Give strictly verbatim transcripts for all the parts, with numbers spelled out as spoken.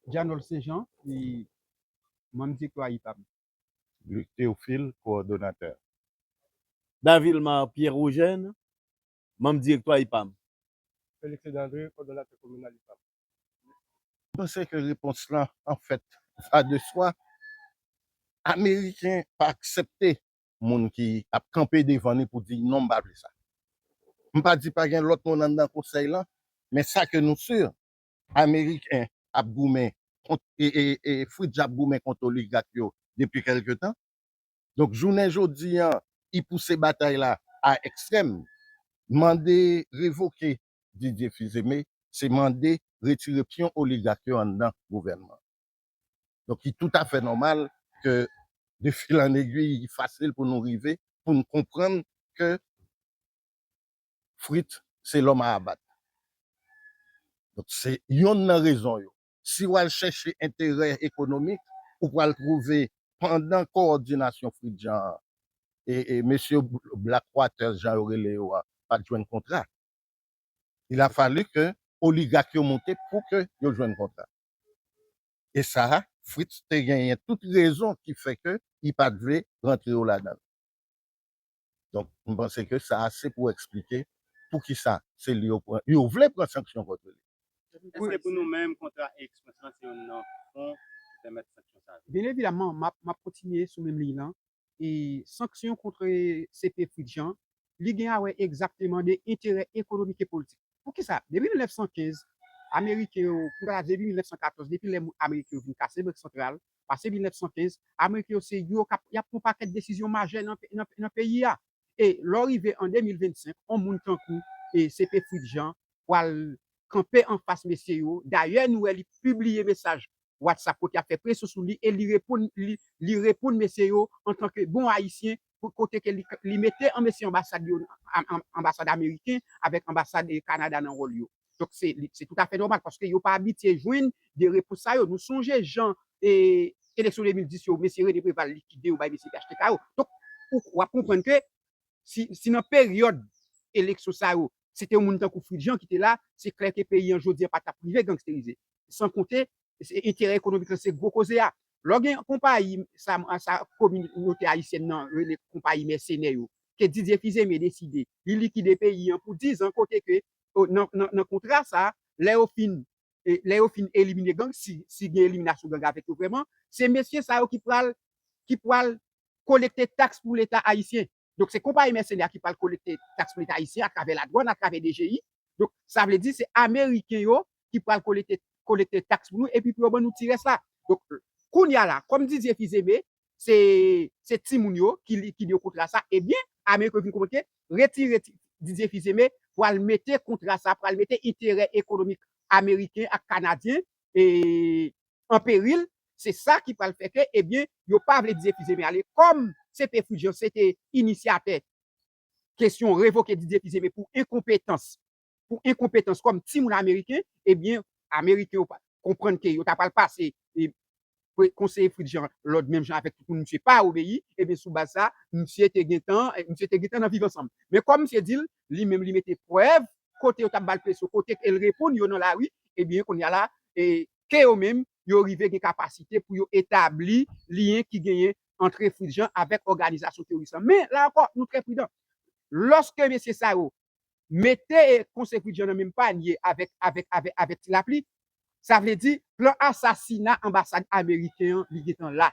Janol Saint Jean, ki manm direktwa IPAM. Luc Théophile, kowòdonatè. Davilmar Pierre Eugène, manm direktwa IPAM. Félix Dandré, kowòdonatè kominal IPAM. Mwen panse ke repons lan, anfèt, va de swa. Ameriken pa aksepte moun ki ap kanpe devan li pou di non, m pa vle sa. M pa di pa gen lòt moun anndan konsèy lan, men sa ke nou si, Ameriken ap goumen kont e, e, e Fritz ap goumen kont oligak yo depi kèlke tan. Donk jounen jodi an, li pouse batay la a ekstrèm, mande revoke Didier Fils-Aimé, se mande retire pyon oligak yo anndan gouvènman. Donk li toutafè nòmal ke de fil an egwi, li fasil pou nou rive, pou n konprann ke Fritz se lòm a abat. Donk se yonn nan rezon yo. Si w al chèche enterè ekonomik, ou pral twouve pandan kowòdinasyon Fritz Jean an, e, e mesye Blackwater, jan yo rele yo a, pa t jwenn kontra. Il a fallu ke oligak yo moute pou ke yo jwenn kontra. E sa, Fritz te genyen tout rezon ki fè ke li pa t vle rantre yo ladan l. Donk, m panse ke sa ase pou eksplike poukisa se li yo pran, yo vle pran sanksyon kont li. Èske pou nou menm kontra Air Express lan se youn nan fon ki pèmèt sanksyon sa yo? Byen evidaman, m ap, m ap kontinye sou menm liy lan. E sanksyon kont C P Fritz Jean, li gen a wè egzakteman de enterè ekonomik e politik. Poukisa? Depi mil nèf san kenz, Ameriken yo, pou ta depi mil nèf san katòz, depi lè Ameriken yo vin kase Bank Santral, pase mil nèf san kenz, Ameriken yo se yo k ap, y ap pran pakèt desizyon majè nan, nan, nan peyi a. E lè w rive an de mil vennsenk, yon moun tankou e C P Fritz Jean pral kanpe anfas mesye yo. Dayè, nou wè li pibliye mesaj WhatsApp kote y ap fè presyon sou li e li reponn li, li reponn mesye yo antanke bon Ayisyen, kote ke li, li mete an mesye anbasad yo, anbasad ameriken avèk anbasad Kanada nan wòl yo. Donk se, se toutafè nòmal paske yo pa abitye jwenn de repons sa yo. Nou sonje jan e, eleksyon de mil dis yo, mesye René Préval likide yo bay mesye P H T K yo. Donk ou, w ap konprann ke si, si nan peryòd eleksyon sa yo, se te yon moun tankou Fritz Jean ki te la, se klè ke peyi an jodi an pa t ap rive gangsterize. San konte enterè ekonomik lan se gwo koze a. Lè w gen konpayi sa, sa kominote ayisyèn nan rele konpayi mèsenè yo, ke Didier Fils-Aimé deside li likide peyi an pou diz an kote ke nan, nan, nan kontra sa, lè yo fin, lè yo fin elimine gang, si, si gen eliminasyon gang avèk yo vrèman, se mesye sa yo ki pral, ki pral kolekte taks pou Leta ayisyen. Donk se konpayi mèsenè a ki pral kolekte taks pou Leta ayisyen atravè ladwann, atravè D G I. Donk sa vle di se Ameriken yo ki pral kolekte, kolekte taks pou nou epi pou yo ban nou ti rès la. Donk kounye a la, kòm Didier Fils-Aimé se, se timoun yo ki likide kontra sa, ebyen Ameriken yo vin konprann ke retire Didier Fils-Aimé pral mete kontra sa, pral mete enterè ekonomik ameriken ak kanadyen e an peril, se sa ki pral fè ke, ebyen, yo pa vle Didier Fils-Aimé ale. Kòm C P Fritz Jean se te inisyatè kesyon revoke Didier Fils-Aimé pou enkonpetans, pou enkonpetans kòm timoun ameriken, ebyen, Ameriken yo konprann ke yo ta pral pase e, konseye Fritz Jean lòd menm jan avèk tout moun, misye pa obeyi, ebyen, sou baz sa, misye te gentan, misye te gentan nan viv ansanm. Men kòm misye di l, li menm li mete prèv kote yo t ap ba l presyon, kote ke l reponn yo nan lari, ebyen, kounye a la, e ke yo menm, yo rive gen kapasite pou yo etabli lyen ki genyen antre Fritz Jean avèk òganizasyon teworis lan. Men, la ankò, nou trè pridan. Lòske mesye sa yo mete konseye Fritz Jean nan menm panye avèk, avèk, avèk, avèk Ti Lapli, sa vle di plan asasina anbasad ameriken an, li gentan la.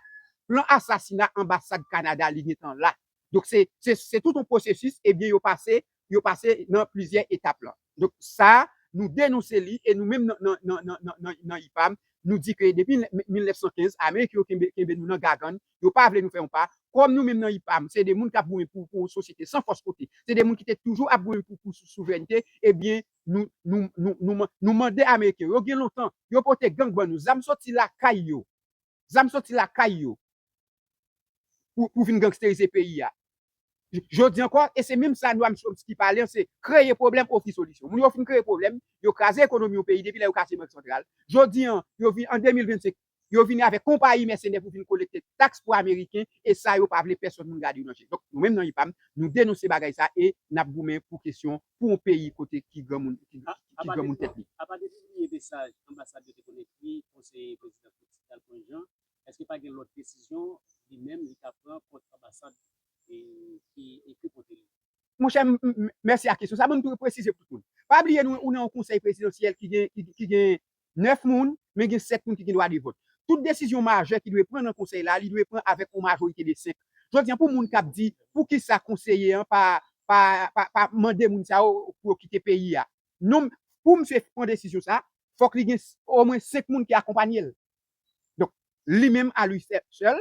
Plan asasina anbasad Kanada, li gentan la. Donk, se, se, se tout yon pwosesis, ebyen, yo pase, yo pase nan plizyè etap lan. Donk, sa, nou denonse li e nou menm nan, nan, nan, nan, nan, nan, nan IPAM, nou di ke depi mil nèf san kenz, Ameriken yo kenbe, kenbe nou nan gagann, yo pa vle nou fè yon pa. Kòm nou menm nan IPAM, se de moun k ap goumen pou, pou yon sosyete san fòs kote, se de moun ki te toujou ap goumen pou, pou sou, souvrènte, ebyen, nou, nou, nou, nou, nou mande Ameriken yo, gen lontan, yo pote gang ban nou, zam soti lakay yo. Zam soti lakay yo pou, pou vin gangsterize peyi a. Jodi ankò, e se menm sa Noam Chomsky pale an, se kreye pwoblèm, ofri solisyon. Moun yo fin kreye pwoblèm, yo kraze ekonomi yon peyi depi lè yo kase Bank Santral. Jodi an, yo vin an de mil vennsenk, yo vini avèk konpayi mèsenè pou vin kolekte taks pou Ameriken, e sa yo pa vle pèsòn moun gade yo nan je. Donk, nou menm nan IPAM, nou denonse bagay sa e n ap goumen pou kesyon, pou yon peyi kote ki granmoun, ki, ki granmoun tèt li. Apa de pibliye mesaj anbasad yo te konn ekri konseye prezidan politik Dalpon Jean, èske pa gen lòt desizyon li menm li ka pran kont anbasad e, ki, e ki kote li? Monchè, m- m- mèsi a kesyon sa. Ban m tou presize pou tout moun. Pa bliye nou, ou nan yon konsèy prezidansyèl ki gen, ki, ki gen nèf moun, men gen sèt moun ki gen dwa de vòt. Tout desizyon majè ki dwe pran nan konsèy la, li dwe pran avèk yon majorite de senk. Jodi a, pou moun k ap di, poukisa konseye an pa, pa, pa, pa mande moun sa yo pou yo kite peyi a? Non, pou misye pran desizyon sa, fòk li gen omwen senk moun ki akonpanye l. Donk, li menm a li sèl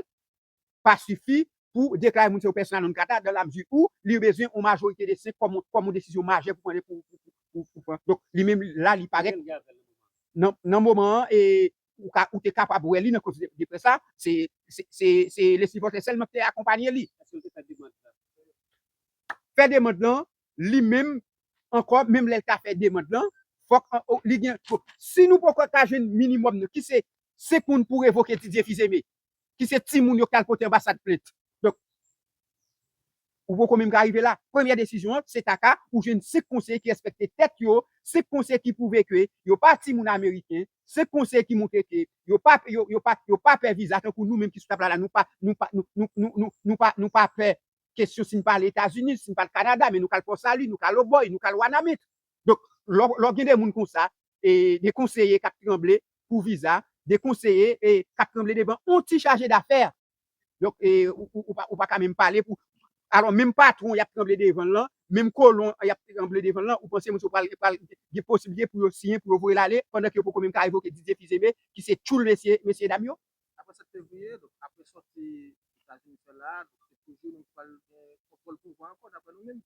pa sifi pou deklare moun se yon persona non grata dans la mesure où li bezwen yon majorite de senk kòm, kòm yon desizyon majè pou pran pou, pou, pou, pou pran. Donk, li menm la, li parèt nan, nan moman an, e ou, ka, ou te kapab wè li nan konferans de près la, se, se, se, se Leslie Voltaire sèlman ki te akonpanye li. Fè demann lan, li menm ankò, menm lè l ta fè demann lan, fòk an- o- li gen. Si nou poko ka jwenn minimòm nan, ki se senk moun pou revoke Didier Fils-Aimé, ki se timoun yo k al pote anbasad plent. Donk, ou poko menm ka rive la. Premyè desizyon an, se ta ka ou jwenn senk konseye ki respekte tèt yo, senk konseye ki pwouve ke yo pa timoun ameriken, senk konseye ki montre ke yo pa, yo, yo pa, yo pa pè viza, tankou nou menm ki sou tab la, la, nou pa, nou pa, nou, nou, nou, nou, nou pa, nou pa pè kesyon si n pa al Etazini, si n pa al Kanada, men nou ka al Pòsali, nou ka al Obòy, nou ka al Wanament. Donk, lè, lè gen de moun konsa, e de konseye k ap tranble pou viza, de konseye e k ap tranble devan yon ti chaje dafè. Donk, e, ou, ou, ou pa, ou pa ka menm pale pou. Alò, menm patwon y ap tranble devan l lan, menm kolon y ap tranble devan l lan, ou panse moun yo pral, pral gen posiblite pou yo siyen, pou yo voye l ale, pandan ke yo poko menm ka revoke Didier Fils-Aimé, ki se tchoul mesye, mesye dam yo? Apre sèt fevriye, donk, apre sòti Etazini fè la, donk, se toujou nou pral gen kontwòl pouvwa ankò, daprè nou menm.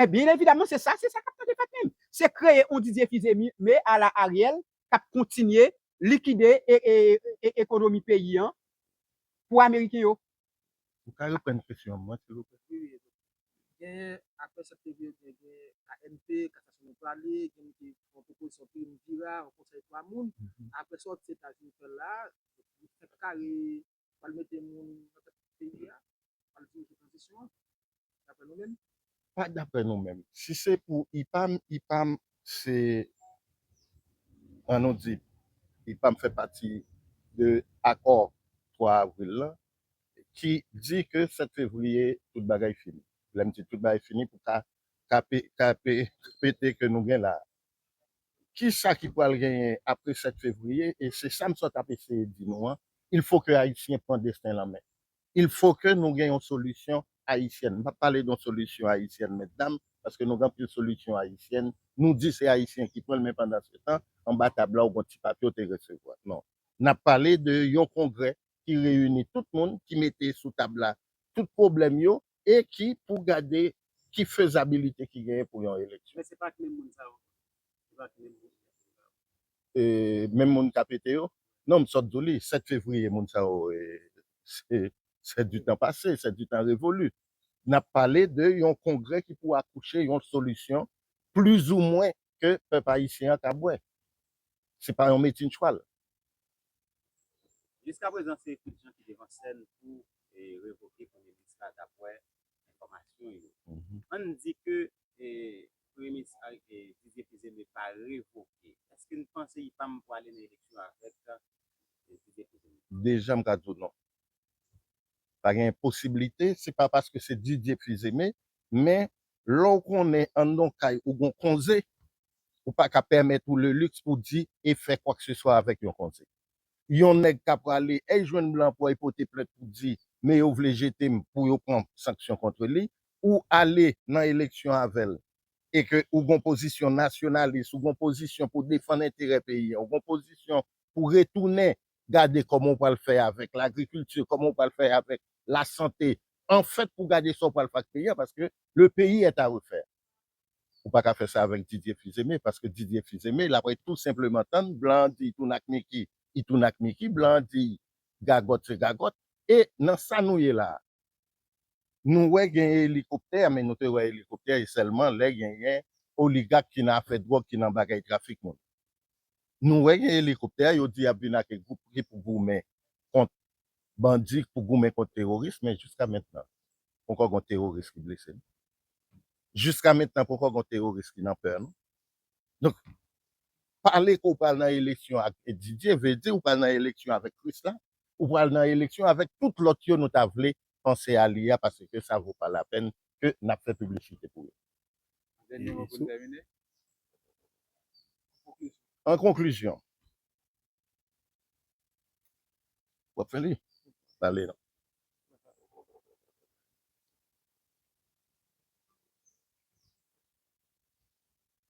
E byen evidaman, se sa, se sa k ap tande fèt menm. Se kreye yon Didier Fils-Aimé a la Ariel k ap kontinye likide e, e, e, ekonomi peyi an pou Ameriken yo. Ou ka reprann kesyon an, silvouplè? Wi, wi. Gen, apre sèt fevriye, gen, gen A N P, kasasyon nou prale, gen ki fè yon pwopozisyon triumvirat, yon konsèy twa moun. Mhm. Apre sòti Etazini fè la, li fèk kare pral mete moun nan tèt peyi a, pral dirije tranzisyon an, daprè nou menm? Pa daprè nou menm. Si se pou IPAM, IPAM se, an nou di, IPAM fè pati de akò twa avril lan, ki di ke sèt fevriye, tout bagay fini. Lè m di tout bagay fini, pou ka, ka pe- ka pe- pete ke nou gen la. Kisa ki pral genyen apre sèt fevriye, e se sa m sot ap eseye di nou an, il faut que Ayisyen pran desten l an men. Il faut que nou gen yon solisyon ayisyèn. M p ap pale de yon solisyon ayisyèn, medam, paske nou gen anpil solisyon ayisyèn. Nou di se Ayisyen ki pran l, men pandan se tan, anba tab la, ou gen yon ti papye ou te resevwa. Non. N ap pale de yon kongrè ki reyini tout moun, ki mete sou tab la tout pwoblèm yo, e ki pou gade ki fezabilite ki genyen pou yon eleksyon. Men se pa ak menm moun sa yo. Se pa ak menm moun sa yo. E, menm moun k ap pete yo? Non, m sot di w li, sèt fevriye, moun sa yo, e, se, c'est du temps passé, c'est du temps révolu. N ap pale de yon kongrè ki pou akouche yon solisyon plizoumwen ke pèp ayisyen an ka bwè. Se pa yon metin chwal. Jiskaprezan, se tout jan ki devan sèn pou, e, revoke premye minis la, daprè enfòmasyon yo. Mhm. Ann di ke, e, premye minis Ari- e, Didier Fils-Aimé pa revoke. Èske n panse IPAM pou ale nan eleksyon avèk, e, Didier Fils-Aimé? Deja, m ka di w non. Pa gen posiblite, se pa paske se Didier Fils-Aimé, men lè w konnen anndan yon kay ou gon konze, ou pa ka pèmèt ou le luxe pou di e fè kwakseswa avèk yon konze. Yon nèg ka prale, e jwenn blan pou al pote plent pou di, men yo vle jete m pou yo pran sanksyon kont li, ou ale nan eleksyon avè l, e ke ou gon pozisyon nasyonalis, ou gon pozisyon pou defann enterè peyi an, ou gon pozisyon pou retounen gade kòman w pral fè avèk lagrikilti, kòman w pral fè avèk lasante, anfèt, pou gade sa w pral fè ak peyi an, paske le pays est à refaire. Ou pa ka fè sa avèk Didier Fils-Aimé, paske Didier Fils-Aimé, l ap tou senpleman tann, blan an di, i tounen ak Mickey, i tounen ak Mickey, blan an di, gagòt se gagòt. E nan sa nou ye la a, nou wè gen elikoptè, men nou te wè elikoptè e sèlman lè genyen oligak ki nan afè dwòg, ki nan bagay trafik moun. Nou wè gen elikoptè, yo di y ap vin ak gwoup ki pou goumen kont bandi, pou goumen kont teworis, men jiska mentnan, poko gon teworis ki blese, non. Jiska mentnan, poko gon teworis ki nan pè, non. Donk, pale ke w pral nan eleksyon ak Didier, vle di ou pral nan eleksyon avèk Krisla, ou pral nan eleksyon avèk tout lòt yo nou ta vle panse a li a, paske sa vo pa lapèn ke n ap fè piblisite pou yo. An konklizyon, w ap fè li? Pale non.